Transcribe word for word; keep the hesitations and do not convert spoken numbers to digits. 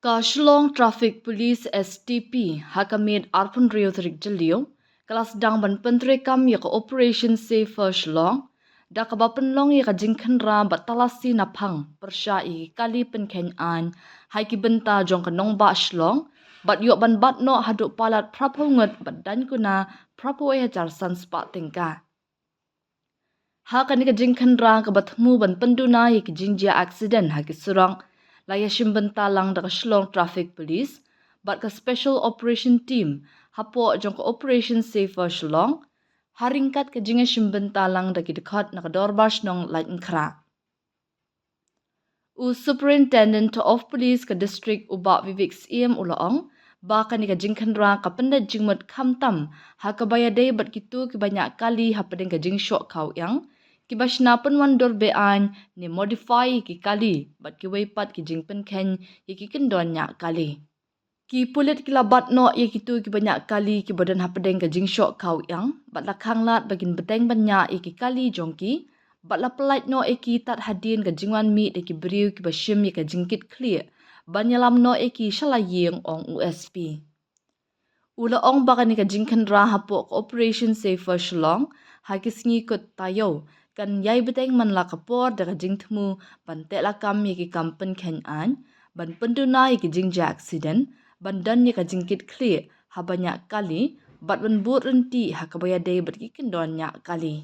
Ka Shillong Traffic Police, S T P, ha ka miet arphew hynriew tarik Jylliew, ka la sdang ban pyntreikam ïa ka Operation Safer Shillong, da kaba pynlong ïa ka jingkhynra bad talasi naphang pyrshah ïa ki kali pynkheiñ aiñ ha ki bynta jong ka nongbah Shillong, bad ïoh ban bat noh haduh palat phraphew ngut bad daiñkuna phraphew hajar san spah tyngka. Ha kane ka jingkhynra kaba thmu ban pynduna ïa ki jingjia accident ha ki surok, la ïashim bynta lang da ka Shillong Traffic Police bad ka Special Operation Team hapoh jong ka Operation Safer Shillong, ha ryngkat ka jingïashim bynta lang da ki dkhot na ka Dorbar Shnong Laitumkhrah. U Superintendent of Police ka district, u Bah Vivek Syiem, u la ong ba kane ka jingkhynra ka pyndait jingmut khamtam ha kaba ïadei bad kito kiba ñiah kali hapdeng ka jingshoh khaw ïang, kiba shna pynwandur be-aiñ ne modify ïa ki kali bad kiwei pat ki jingpynkheiñ ïa ki kyndon ñiah kali. Ki pulit ki la bat noh ïa kito kiba ñiah kali kiba don hapdeng ka jingshoh khaw ïang, bad la khanglad ba kin bteng ban ñiah ïa ki kali jong ki, bad la pyllait noh ïa ki tad hadien ka jingwan mih da ki briew kiba shim ïa ka jingkitkhlieh ban ïalam noh ïa ki sha la ïing, ong u S P. U la ong ba kane ka jingkhynra hapoh ka Operation Safer Shillong ha ki sngi kut taïew kan ïai bteng man la ka por da ka jingthmu ban teh lakam ïa ki kam pynkheiñ aiñ, ban pynduna ïa ki jingjia accident, ban don ïa ka jingkitkhlieh haba ñiah kali, bad ban bud rynti ha kaba ïadei bad ki kyndon ñiah kali.